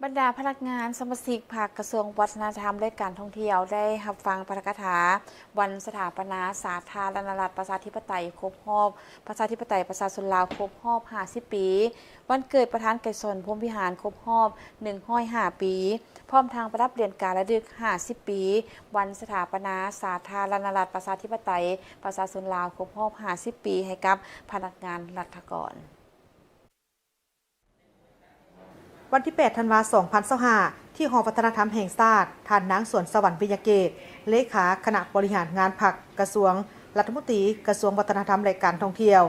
ບັນດາພະນັກງານສະມາຊິກພັກກະຊວງວັດທະນະທຳ ແລະ ການທ່ອງທ່ຽວ ໄດ້ຮັບຟັງປາຖະກະຖາວັນສະຖາປະນາສາທາລະນະລັດປະຊາທິປະໄຕຄົບຮອບ ປະຊາທິປະໄຕປະຊາຊົນລາວຄົບຮອບຫ້າສິບປີ, ວັນເກີດປະທານໄກສອນ ພົມວິຫານ ຄົບຮອບໜຶ່ງຮ້ອຍຫ້າປີ, ພ້ອມທັງປະດັບຫຼຽນກາລະລຶກຫ້າສິບປີ ວັນສະຖາປະນາສາທາລະນະລັດປະຊາທິປະໄຕປະຊາຊົນລາວຄົບຮອບຫ້າສິບປີ ໃຫ້ກັບພະນັກງານລັດຖະກອນ. ວັນທີແປດ ທັນວາ ສອງພັນຊາວຫ້າ ທີ່ຫໍວັດທະນະທຳແຫ່ງຊາດ, ທ່ານນາງ ສວນສະຫວັນ ວິຍະເກດ ເລຂາຄະນະບໍລິຫານງານພັກ ກະຊວງ, ລັດຖະມົນຕີກະຊວງວັດທະນະທຳ ແລະ ການທ່ອງທ່ຽວ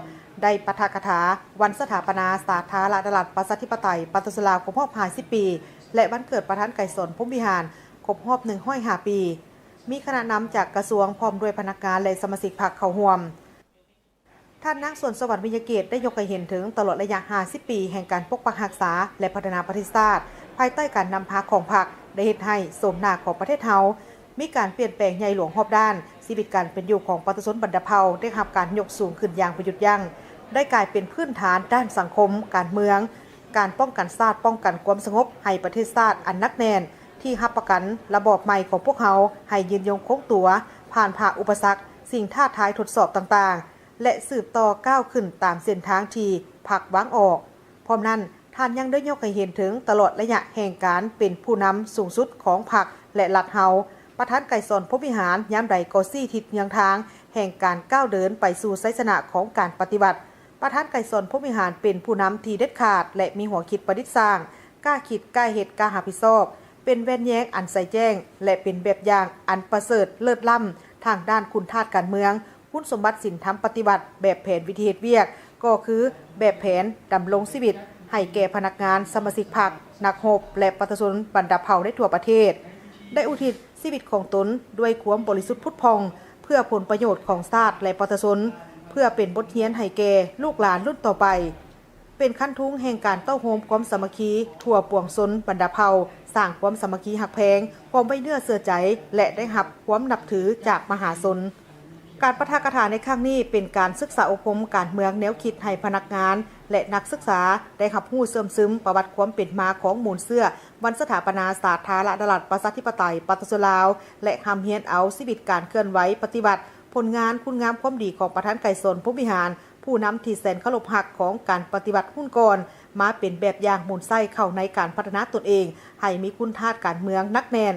ໄດ້ປາຖະກະຖາວັນສະຖາປະນາສາທາລະນະລັດປະຊາທິປະໄຕປະຊາຊົນລາວຄົບຮອບຫ້າສິບປີ ແລະ ວັນເກີດປະທານໄກສອນ ພົມວິຫານ ຄົບຮອບໜຶ່ງຮ້ອຍຫ້າປີ. ມີຄະນະນຳຈາກກະຊວງ ພ້ອມດ້ວຍພະນັກງານ ແລະ ສະມາຊິກພັກເຂົ້າຮ່ວມ. ທ່ານນາງ ສວນສະຫວັນ ວິຍະເກດ ໄດ້ຍົກໃຫ້ເຫັນເຖິງຕະຫຼອດໄລຍະຫ້າສິບປີແຫ່ງການປົກປັກຮັກສາ ແລະ ພັດທະນາປະເທດຊາດ ພາຍໃຕ້ການນຳພາຂອງພັກ ໄດ້ເຮັດໃຫ້ໂສມໜ້າຂອງປະເທດເຮົາມີການປ່ຽນແປງໃຫຍ່ຫຼວງຮອບດ້ານ, ຊີວິດການເປັນຢູ່ຂອງປະຊາຊົນບັນດາເຜົ່າໄດ້ຮັບການຍົກສູງຂຶ້ນຢ່າງບໍ່ຢຸດຢັ້ງ, ໄດ້ກາຍເປັນພື້ນຖານດ້ານສັງຄົມ, ການເມືອງ, ການປ້ອງກັນຊາດ, ປ້ອງກັນຄວາມສະຫງົບໃຫ້ປະເທດຊາດອັນໜັກແໜ້ນ ທີ່ຮັບປະກັນລະບອບໃໝ່ຂອງພວກເຮົາໃຫ້ຍືນຍົງຄົງຕົວ ຜ່ານຜ່າອຸປະສັກ, ສິ່ງທ້າທາຍທົດສອບຕ່າງໆ ແລະ ສືບຕໍ່ກ້າວຂຶ້ນຕາມເສັ້ນທາງທີ່ພັກວາງອອກ. ພ້ອມນັ້ນ, ທ່ານຍັງໄດ້ຍົກໃຫ້ເຫັນເຖິງຕະຫຼອດໄລຍະແຫ່ງການເປັນຜູ້ນຳສູງສຸດຂອງພັກ ແລະ ລັດເຮົາ, ປະທານໄກສອນ ພົມວິຫານ ຍາມໃດກໍຊີ້ທິດເຮືອງທາງແຫ່ງການກ້າວເດີນໄປສູ່ໄຊຊະນະຂອງການປະຕິວັດ. ປະທານໄກສອນ ພົມວິຫານ ເປັນຜູ້ນຳທີ່ເດັດຂາດ ແລະ ມີຫົວຄິດປະດິດສ້າງ, ກ້າຄິດ, ກ້າເຮັດ, ກ້າຮັບຜິດຊອບ, ເປັນແວ່ນແຍງອັນໃສແຈ້ງ ແລະ ເປັນແບບຢ່າງອັນປະເສີດເລີດລ້ຳທາງດ້ານຄຸນທາດການເມືອງ, ຄຸນສົມບັດສິນທຳປະຕິວັດ, ແບບແຜນວິທີເຮັດວຽກ ກໍຄືແບບແຜນດຳລົງຊີວິດໃຫ້ແກ່ພະນັກງານ, ສະມາຊິກພັກ, ນັກຮົບ ແລະ ປະຊາຊົນບັນດາເຜົ່າໃນທົ່ວປະເທດ. ໄດ້ອຸທິດຊີວິດຂອງຕົນດ້ວຍຄວາມບໍລິສຸດຜຸດຜ່ອງ ເພື່ອຜົນປະໂຫຍດຂອງຊາດ ແລະ ປະຊາຊົນ, ເພື່ອເປັນບົດຮຽນໃຫ້ແກ່ລູກຫຼານລຸ້ນຕໍ່ໄປ. ເປັນຄັນທຸງແຫ່ງການເຕົ້າໂຮມຄວາມສາມັກຄີທົ່ວປວງຊົນບັນດາເຜົ່າ, ສ້າງຄວາມສາມັກຄີຮັກແພງ, ຄວາມໄວ້ເນື້ອເຊື່ອໃຈ ແລະ ໄດ້ຮັບຄວາມນັບຖືຈາກມະຫາຊົນ. ການປາຖະກະຖາໃນຄັ້ງນີ້ເປັນການສຶກສາອົບຮົມການເມືອງແນວຄິດໃຫ້ພະນັກງານ ແລະ ນັກສຶກສາໄດ້ຮັບຮູ້ເຊື່ອມຊຶມປະຫວັດຄວາມເປັນມາຂອງມູນເຊື້ອວັນສະຖາປະນາສາທາລະນະລັດປະຊາທິປະໄຕປະຊາຊົນລາວ ແລະ ຮ່ຳຮຽນເອົາຊີວິດການເຄື່ອນໄຫວປະຕິວັດ, ຜົນງານ, ຄຸນງາມຄວາມດີຂອງປະທານໄກສອນ ພົມວິຫານ, ຜູ້ນຳທີ່ແສນເຄົາລົບຮັກຂອງການປະຕິວັດຮຸ່ນກ່ອນ ມາເປັນແບບຢ່າງໝູນໃຊ້ເຂົ້າໃນການພັດທະນາຕົນເອງໃຫ້ມີຄຸນທາດການເມືອງໜັກແໜ້ນ,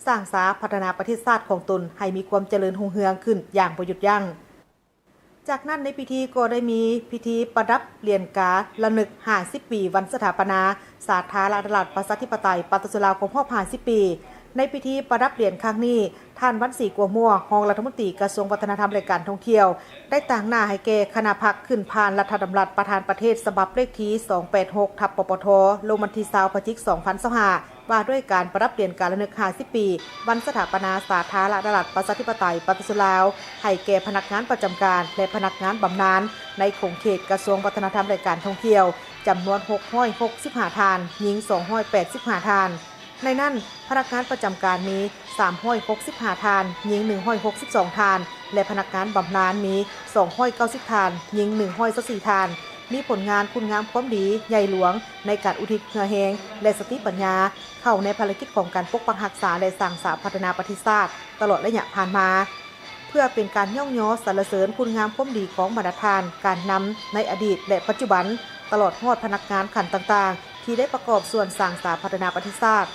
ສ້າງສາພັດທະນາປະເທດຊາດຂອງຕົນໃຫ້ມີຄວາມຈະເລີນຮຸ່ງເຮືອງຂຶ້ນຢ່າງບໍ່ຢຸດຢັ້ງ. ຈາກນັ້ນໃນພິທີກໍໄດ້ມີພິທີປະດັບຫຼຽນກາລະນຶກຫ້າສິບປີວັນສະຖາປະນາສາທາລະນະລັດປະຊາທິປະໄຕປະຊາຊົນລາວຄົບຮອບຫ້າສິບປີ. ໃນພິທີປະດັບຫຼຽນຄັ້ງນີ້, ທ່ານ ວັນສີ ກົວມົວ ຮອງລັດຖະມົນຕີກະຊວງວັດທະນະທຳ ແລະ ການທ່ອງທ່ຽວ ໄດ້ຕາງໜ້າໃຫ້ແກ່ຄະນະພັກຂຶ້ນຜ່ານລັດຖະດຳລັດປະທານປະເທດ ສະບັບເລກທີສອງແປດຫົກ ທັບ ປປທ ລົງວັນທີຊາວ ພະຈິກ ສອງພັນຊາວຫ້າ ວ່າດ້ວຍການປະດັບຫຼຽນກາລະນຶກຫ້າສິບປີ ວັນສະຖາປະນາສາທາລະນະລັດປະຊາທິປະໄຕປະຊາຊົນລາວ ໃຫ້ແກ່ພະນັກງານປະຈຳການ ແລະ ພະນັກງານບຳນານ ໃນຂົງເຂດກະຊວງວັດທະນະທຳ ແລະ ການທ່ອງທ່ຽວ ຈຳນວນຫົກຮ້ອຍຫົກສິບຫ້າທ່ານ, ຍິງສອງຮ້ອຍແປດສິບຫ້າທ່ານ. ໃນນັ້ນ, ພະນັກງານປະຈຳການມີສາມຮ້ອຍຫົກສິບຫ້າທ່ານ, ຍິງໜຶ່ງຮ້ອຍຫົກສິບສອງທ່ານ ແລະ ພະນັກງານບຳນານມີສອງຮ້ອຍເກົ້າສິບທ່ານ, ຍິງໜຶ່ງຮ້ອຍຊາວສີ່ທ່ານ, ມີຜົນງານຄຸນງາມຄວາມດີໃຫຍ່ຫຼວງໃນການອຸທິດເຫື່ອແຮງ ແລະ ສະຕິປັນຍາ ເຂົ້າໃນພາລະກິດຂອງການປົກປັກຮັກສາ ແລະ ສ້າງສາພັດທະນາປະເທດຊາດຕະຫຼອດໄລຍະຜ່ານມາ. ເພື່ອເປັນການຍ້ອງຍໍສັນລະເສີນຄຸນງາມຄວາມດີຂອງບັນດາທ່ານການນຳໃນອະດີດ ແລະ ປັດຈຸບັນ, ຕະຫຼອດຮອດພະນັກງານຂັ້ນຕ່າງໆ ທີ່ໄດ້ປະກອບສ່ວນສ້າງສາພັດທະນາປະເທດຊາດ